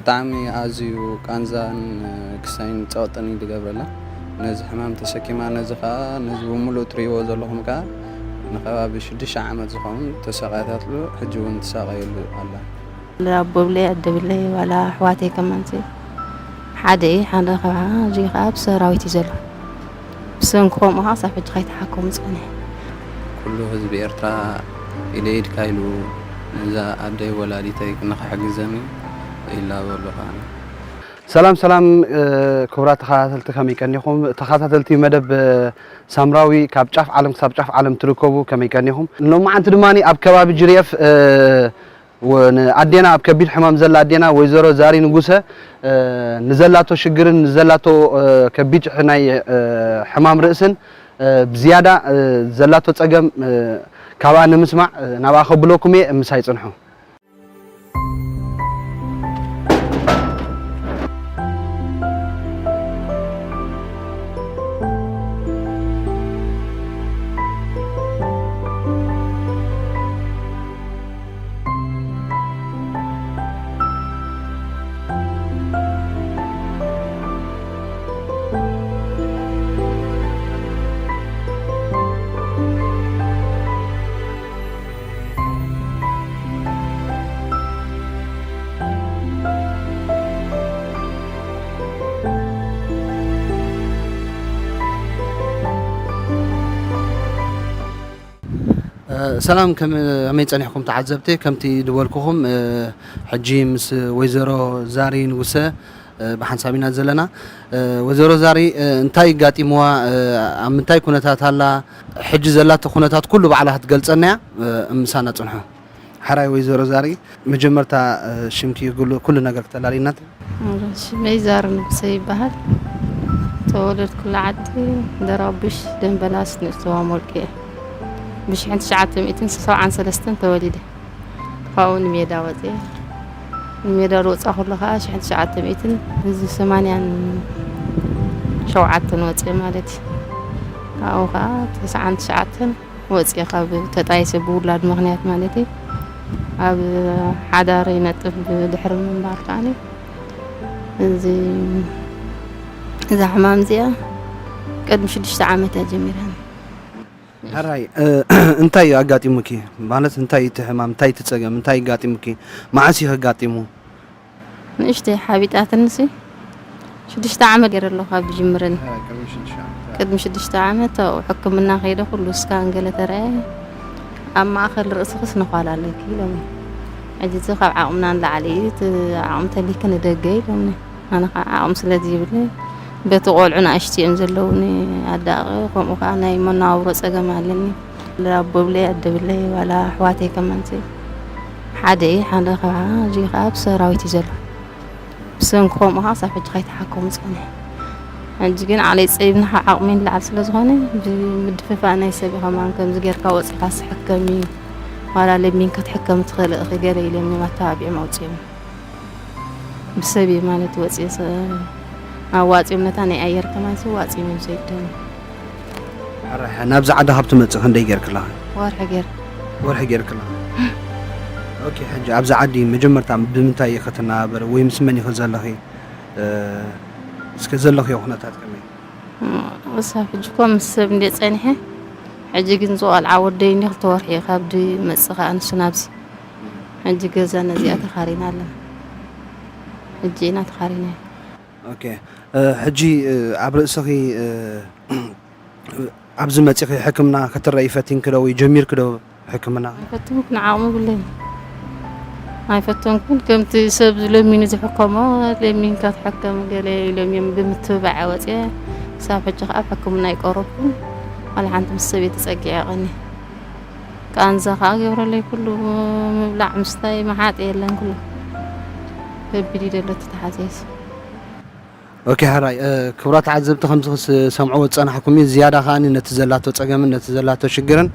ብጣዕሚ ኣዝዩ ቃንዛን ክሳይን ጸቕጥን እዩ ዝገብረላ። ነዚ ሕማም ተሰኪማ፣ ነዚ ኸኣ፣ ነዚ ብምሉእ እትርእይዎ ዘለኹም ከኣ ንኸባቢ ሽዱሽተ ዓመት ዝኸውን ተሰቃይታትሉ፣ ሕጂ እውን ትሳቐየሉ ኣላ። ኣቦ ብለይ፣ ኣደ ብለይ፣ ዋላ ኣሕዋተይ ከማንሲ ሓደ እዩ፣ ሓደ ኸዓ፣ እዚ ኸዓ ኣብ ሰራዊት እዩ ዘሎ። ብሰንኪ ከምኡ ኸዓ ክሳብ ሕጂ ከይተሓከሙ ጸኒሑ። ኩሉ ህዝቢ ኤርትራ ኢደ ኢድካ ኢሉ ነዛ ኣደይ ወላዲተይ ንኽሕግዘኒ ይላበ ኣለኹ ኣነ። ሰላም ሰላም፣ እ፣ ክቡራት ተኸታተልቲ ከመይ ቀኒኹም? ተኸታተልቲ መደብ፣ እ፣ ሳምራዊ ካብ ጫፍ ዓለም ክሳብ ጫፍ ዓለም ትርከቡ ከመይ ቀኒኹም? ሎማዓንቲ ድማ ኣብ ከባቢ ጅርየፍ፣ እ፣ ወ-፣ ንኣዴና ኣብ ከቢድ ሕማም ዘላ ኣዴና ወይዘሮ ዛሪ ንጉሰ፣ እ፣ ንዘላቶ ሽግርን ንዘላቶ፣ እ፣ ከቢድ ናይ፣ እ፣ ሕማም ርእስን፣ እ፣ ብዝያዳ፣ እ፣ ዘላቶ ጸገም፣ እ፣ ካብኣ ንምስማዕ፣ እ፣ ናብኣ ከብለኩም እየ። ምሳይ ጽንሑ። ሰላም፣ ከመይ ጸኒሕኩም ተዓዘብቲ? ከምቲ ዝበልኩኹም፣ እ፣ ሕጂ ምስ ወይዘሮ ዛሪ ንጉሰ፣ እ፣ ብሓንሳብ ኢና ዘለና። እ፣ ወይዘሮ ዛሪ፣ እ፣ እንታይ ጋጢምዋ? እ፣ ኣብ ምንታይ ኩነታት ኣላ? ሕጂ ዘላቶ ኩነታት ኩሉ ባዕላ ክትገልጸና እያ። እ፣ ምሳና ጽንሑ። ሕራይ ወይዘሮ ዛሪ፣ መጀመርታ፣ እ፣ ሽምኪ፣ ኩሉ፣ ኩሉ ነገር ክተላልይና። ሽመይ ዛር ንጉሰ ይበሃል። ተወለድኩላ ዓዲ ደራቡሽ ደንበላስ ንእሽቶ ዋሞልቂ እየ። ብሽሕን ትሽዓተ ሚእትን ሰብዓን ሰለስተን ተወሊደ። ካብኡ ንሜዳ ወፅየ። ንሜዳ ዝወፃ ከሎ ከዓ ሽሕን ትሽዓተ ሚእትን እዚ ሰማንያን ሸውዓተን ወፅየ ማለት እዩ። ካብኡ ከዓ ተስዓን ትሽዓተን ወፅየ ካብ ተጣይሰ ብውላድ ምኽንያት ማለት እዩ። ኣብ ሓዳረይ ነጥብ ድሕሪ ምንባር ከዓኒ እዚ፣ እዛ ሕማም እዚኣ ቅድሚ ሽዱሽተ ዓመት እያ ጀሚራኒ። ሕራይ፣ እ፣ እንታይ እዩ ኣጋጢሙኪ? ማለት እንታይ እዩ እቲ ሕማም? እንታይ እዩ እቲ ጸገም? እንታይ ኣጋጢሙኪ? መዓስ እዩ ኣጋጢሙ? ንእሽተይ ሓቢጣትንሲ ሽዱሽተ ዓመት ገይረ ኣለኹ ካብ ዝጅምረኒ። ሕራይ፣ ቅድሚ ሽዱሽተ ዓመት። ቅድሚ ሽዱሽተ ዓመት ኣብኡ ሕክምና ከይደ ኩሉ ስካን ገለ ተረኣየ። ኣብ ማእከል ርእስኽስ ነዃል ኣለኪ ኢሎምኒ። ሕጂ እዚ ካብ ዓቕምና ንላዕሊ እዩ፣ እቲ ዓቕሚ ተሊኪ ንደገ ኢሎምኒ። ኣነ ከዓ ዓቕሚ ስለ ዘይብለይ በቲ ቆልዑ ንኣሽቱ እዮም ዘለውኒ ኣዳቒ፣ ከምኡ ከዓ ናይ መነባብሮ ጸገም ኣለኒ። ኣቦ ብለይ ኣደ ብለይ ዋላ ኣሕዋተይ ከማንሲ ሓደ እዩ፣ ሓደ ከዓ እዚ ከዓ ኣብ ሰራዊት እዩ ዘሎ። ብሰንኪ ከምኡ ከዓ ክሳብ ሕጂ ከይተሓከሙ ጸኒሑ። ሕጂ ግን ዓለይ ጸቢብና ካብ ዓቕመይ ንላዕሊ ስለ ዝኾነ ብምድፍፋእ ናይ ሰብ እዩ ከማን ከምዚ ጌርካ ወጺኻ ስሕከሚ ዋላ ለሚንካ ትሕከሚ ትኽእሊ ኢኺ ገለ ኢሎምኒ እዮም ኣተባቢዖም ኣውጺኦም። ብሰብ እዩ ማለት ወፂኡ ስ-፣ ኣዋፂኦም ነታ ናይ ኣየር ከማን ሲ ዋፂኦም እዮም ሰይዶም። ሕራይ፣ ናብዚ ዓዲ ካብ ትመፅእ ክንደይ ጌርክላ? ወርሒ ጌር። ወርሒ ጌርክላ። ኦኬ፣ ሕጂ ኣብዚ ዓዲ መጀመርታ ብምንታይ ኢኺ ትነባበሪ ወይ ምስ መን ኢኺ ዘለኺ? እ፣ እስከ ዘለኽዮ ኩነታት ከመይ? እሳ ሕጂ እኮ ምስ ሰብ እንደ ፀኒሐ፣ ሕጂ ግን ዝቆልዓ ወደይ እንዲ ክልተ ወርሒ እዩ ካብ ድመፅእ ከዓ ንሱ ናብዚ። ሕጂ ገዛ ነዚኣ ተኻሪና ኣለና። ሕጂ ኢና ተኻሪና። ኦኬ። እ፣ ሕጂ፣ እ፣ ኣብ ርእስኺ፣ እ፣ ኣብዚ መጺኺ ሕክምና ክትረኢ ፈቲንኪ ዶ ወይ ጀሚርኪ ዶ ሕክምና? ኣይፈተንኩን፣ ዓቕሚ የብለይን። ኣይፈተንኩን። ከምቲ ሰብ ለሚኑ ዝሕከሞ ለሚንካ ትሕከም ገለ ኢሎም እዮም ብምትብባዕ ወፅየ። ክሳብ ሕጂ ከዓ ኣብ ሕክምና ኣይቀረብኩን። ዋላ ሓንቲ ምስ ሰብ እየ ተፀጊዐ ቀኒ። ቃንዛ ከዓ ገብረለይ ኩሉ፣ ምብላዕ ምስታይ ምሓጥ የለን ኩሉ። ከቢድ እዩ ደሎ ተተሓዘየስ። ኦኬ፣ ሕራይ፣ እ፣ ክቡራት ተዓዘብቲ፣ ከምዚ ክሰምዕዎ ዝጸናሕኩም እዩ። ዝያዳ ከኣ ነቲ ዘላቶ ጸገምን ነቲ ዘላቶ ሽግርን፣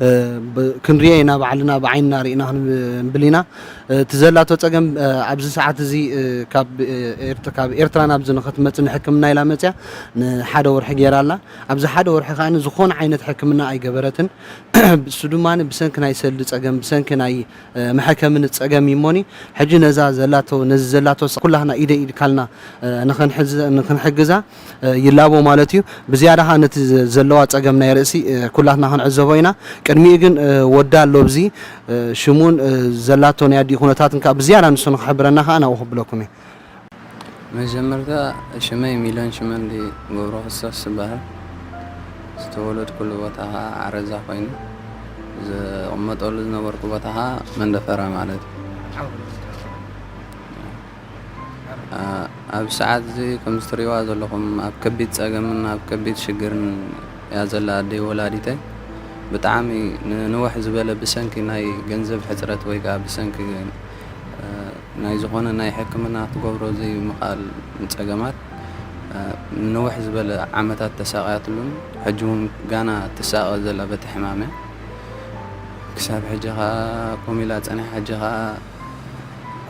እ፣ ብ-፣ ክንሪኦ ኢና፣ ባዕልና ብዓይንና ርኢና ክንብል ኢና። እ፣ እቲ ዘላቶ ጸገም፣ እ፣ ኣብዚ ሰዓት እዚ፣ እ፣ ካብ፣ እ፣ ኤርት-፣ ካብ ኤርትራ ናብዚ ንኽትመጽእ ንሕክምና ኢላ መጽያ ንሓደ ወርሒ ገይራ ኣላ። ኣብዚ ሓደ ወርሒ ከኣ ዝኾነ ዓይነት ሕክምና ኣይገበረትን። እሱ ድማ ብሰንኪ ናይ ሰልዲ ጸገም፣ ብሰንኪ ናይ፣ እ፣ መሐከሚ ጸገም እዩ እሞኒ፣ ሕጂ ነዛ ዘላቶ፣ ነዚ ዘላቶ ሳ-፣ ኩላህና ኢደ ኢድ ካልና፣ እ፣ ንኽንሕዝ-፣ ንኽንሕግዛ፣ እ፣ ይላቦ ማለት እዩ። ብዝያዳ ኸኣ ነቲ ዘ-፣ ዘለዋ ጸገም ናይ ርእሲ፣ እ፣ ኩላትና ክንዕዘቦ ኢና። ቅድሚኡ ግን፣ እ፣ ወዳ ኣሎ ኣብዚ፣ እ፣ ሽሙን፣ እ፣ ዘላቶ ናይ ኣዲኡ ኩነታትን ከኣ ብዝያዳ ንሱ ንኽሕብረና ከኣ ናብኡ ክብለኩም እየ። መጀመርታ ሽመይ ሚልዮን ሽመንዲ ገብረክርስቶስ ይበሃል። ዝተወለድኩሉ ቦታ ኸዓ ዓረዛ ኮይኑ፣ ዝቕመጠሉ ዝነበርኩ ቦታ ኸዓ መንደፈራ ማለት እዩ። አ-፣ ኣብ ሰዓት እዚ ከምዚ ትሪእዋ ዘለኹም ኣብ ከቢድ ጸገምን ኣብ ከቢድ ሽግርን እያ ዘላ ኣደይ ወላዲተይ። ብጣዕሚ ንንውሕ ዝበለ ብሰንኪ ናይ ገንዘብ ሕጽረት ወይ ከኣ ብሰንኪ፣ እ፣ ናይ ዝኾነ ናይ ሕክምና ክትገብሮ ዘይምኽኣል ጸገማት፣ እ፣ ንንውሕ ዝበለ ዓመታት ተሳቕያትሉን ሕጂ እውን ጋና ትሳቐ ዘላ በቲ ሕማም እያ። ክሳብ ሕጂ ኸኣ ከምኡ ኢላ ጸኒሓ፣ ሕጂ ኸኣ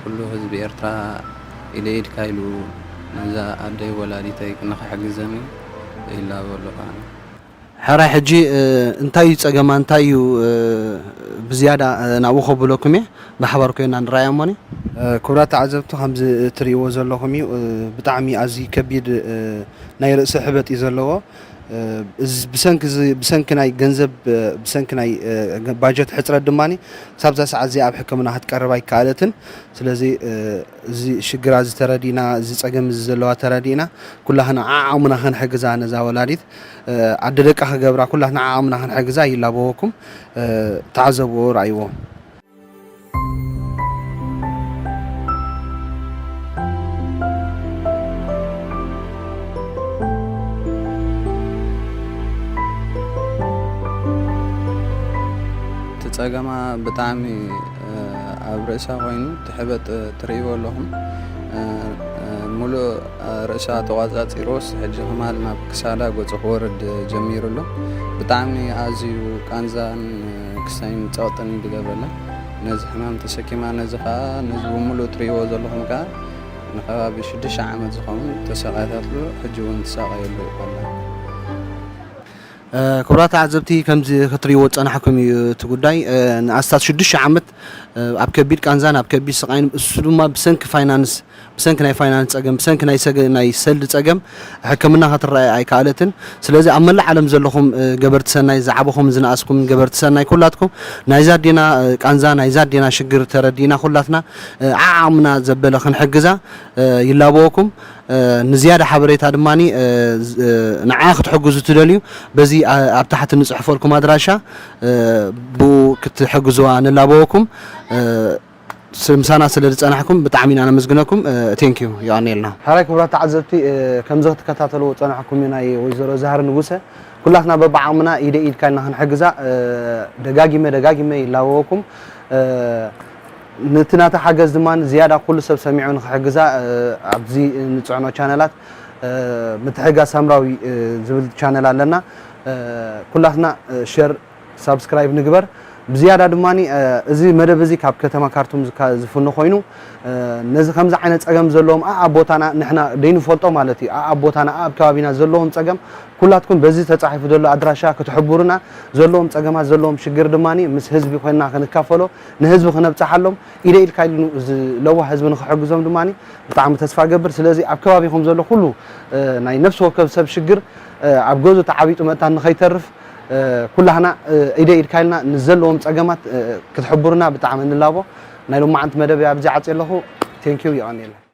ኩሉ ህዝቢ ኤርትራ ኢደ ኢድካ ኢሉ ነዛ ኣደይ ወላዲተይ ንኽሕግዘኒ ይላቦ ኣለኹ ኣነ። ሕራይ፣ ሕጂ፣ እ፣ እንታይ እዩ ጸገማ፣ እንታይ እዩ፣ እ፣ ብዝያዳ፣ እ፣ ናብኡ ከብለኩም እየ፣ ብሓባር ኮይና ንረኣያ እሞኒ። እ፣ ክቡራት ተዓዘብቲ፣ ከምዚ እትርእይዎ ዘለኹም እዩ፣ እ፣ ብጣዕሚ ኣዝዩ ከቢድ፣ እ፣ ናይ ርእሲ ሕበጥ እዩ ዘለዎ። እ፣ እዚ ብሰንኪ እዚ፣ ብሰንኪ ናይ ገንዘብ፣ እ፣ ብሰንኪ ናይ፣ እ፣ ባጀት ሕጽረት ድማኒ ክሳብ እዛ ሰዓት እዚኣ ኣብ ሕክምና ክትቀርብ ኣይከኣለትን። ስለዚ፣ እ፣ እዚ ሽግራ እዚ ተረዲእና፣ እዚ ጸገም እዚ ዘለዋ ተረዲእና፣ ኩላህና ዓዓሙና ክንሕግዛ ነዛ ወላዲት፣ እ፣ ኣደ ደቃ ክገብራ ኩላህና ዓዓሙና ክንሕግዛ ይላበወኩም። እ፣ ተዓዘብዎ፣ ረኣይዎ። እቲ ጸገማ ብጣዕሚ፣ እ፣ ኣብ ርእሳ ኮይኑ፣ እቲ ሕበጥ፣ እ፣ ትርእይዎ ኣለኹም። እ፣ እ፣ ሙሉእ፣ እ፣ ርእሳ ተቋጻጺሮስ፣ ሕጂ ከማል ናብ ክሳዳ ገጹ ክወርድ ጀሚሩ ኣሎ። ብጣዕሚ ኣዝዩ ቃንዛን፣ እ፣ ክሳይን ጸቕጥን እዩ ዝገብረላ። ነዚ ሕማም ተሰኪማ፣ ነዚ ከኣ፣ ነዚ ብምሉእ ትርእይዎ ዘለኹም ከኣ፣ ንከባቢ ሽዱሽተ ዓመት ዝኸውን ተሰቃይታትሉ፣ ሕጂ እውን ትሳቀየሉ ኣላ። እ፣ ክቡራት ተዓዘብቲ፣ ከምዚ ክትርእይዎ ዝጸናሕኩም እዩ እቲ ጉዳይ። እ፣ ንኣስታት ሽዱሽተ ዓመት፣ እ፣ ኣብ ከቢድ ቃንዛን ኣብ ከቢድ ስቃይን፣ እሱ ድማ ብሰንኪ ፋይናንስ፣ ብሰንኪ ናይ ፋይናንስ ጸገም፣ ብሰንኪ ናይ ሰገ-፣ ናይ ሰልዲ ጸገም ሕክምና ክትረኣይ ኣይከኣለትን። ስለዚ ኣብ መላእ ዓለም ዘለኹም፣ እ፣ ገበርቲ ሰናይ፣ ዝዓበኹም ዝነኣስኩም ገበርቲ ሰናይ ኩላትኩም ናይዛ ኣዴና፣ እ፣ ቃንዛ፣ ናይዛ ኣዴና ሽግር ተረዲእና ኩላትና፣ እ፣ ዓዓምና ዘበለ ክንሕግዛ፣ እ፣ ይላበወኩም። እ፣ ንዝያዳ ሓበሬታ ድማኒ፣ እ፣ ዝ-፣ እ፣ ንዓ ክትሕግዙ ትደልዩ በዚ፣ ኣ-፣ ኣብ ታሕቲ ንጽሕፈልኩም ኣድራሻ፣ እ፣ ብኡ ክትሕግዝዋ ንላበወኩም። እ፣ ስ-፣ ምሳና ስለ ዝጸናሕኩም ብጣዕሚ ኢና ነመስግነኩም። እ፣ ቴንኪዩ፣ የቐንየልና። ሕራይ ክቡራት ተዓዘብቲ፣ እ፣ ከምዚ ክትከታተልዎ ዝጸናሕኩም እዩ ናይ ወይዘሮ ዛህር ንጉሰ። ኩላትና በብዓቕምና ኢደ ኢድካ ኢልና ክንሕግዛ፣ እ፣ ደጋጊመ ደጋጊመ ይላበወኩም። እ፣ ነቲ ናታ ሓገዝ ድማ ዝያዳ ኩሉ ሰብ ሰሚዑ ንኽሕግዛ፣ እ፣ ኣብዚ ንጽዕኖ ቻነላት፣ እ፣ ምትሕግጋዝ ሳምራዊ፣ እ፣ ዝብል ቻነል ኣለና። እ፣ ኩላትና፣ እ፣ ሸር፣ ሳብስክራይብ ንግበር። ብዝያዳ ድማኒ፣ እ፣ እዚ መደብ እዚ ካብ ከተማ ካርቱም ዝካ-፣ ዝፍኖ ኮይኑ፣ እ፣ ነዚ ከምዚ ዓይነት ጸገም ዘለዎም ኣኣብ ቦታና ንሕና ደይንፈልጦ ማለት እዩ። ኣኣብ ቦታና፣ ኣኣብ ከባቢና ዘለዎም ጸገም ኩላትኩም በዚ ተጻሒፉ ዘሎ ኣድራሻ ክትሕብሩና፣ ዘለዎም ጸገማት፣ ዘለዎም ሽግር ድማኒ ምስ ህዝቢ ኮይንና ክንካፈሎ፣ ንህዝቢ ክነብጽሓሎም፣ ኢደ ኢድካ ኢሉ እዚ ለዋህ ህዝቢ ንኽሕግዞም ድማኒ ብጣዕሚ ተስፋ እገብር። ስለዚ ኣብ ከባቢኹም ዘሎ ኩሉ፣ እ፣ ናይ ነፍሲ ወከፍ ሰብ ሽግር፣ እ፣ ኣብ ገዝኡ ተዓቢጡ መታን ንኸይተርፍ፣ እ፣ ኩላህና፣ እ፣ ኢደ ኢድካ ኢልና ንዘለዎም ጸገማት፣ እ፣ ክትሕብሩና ብጣዕሚ ንላቦ። ናይ ሎማዓንቲ መደብ ኣብዚ ዓጽየ ኣለኹ። ቴንኪዩ፣ የቐንየለይ።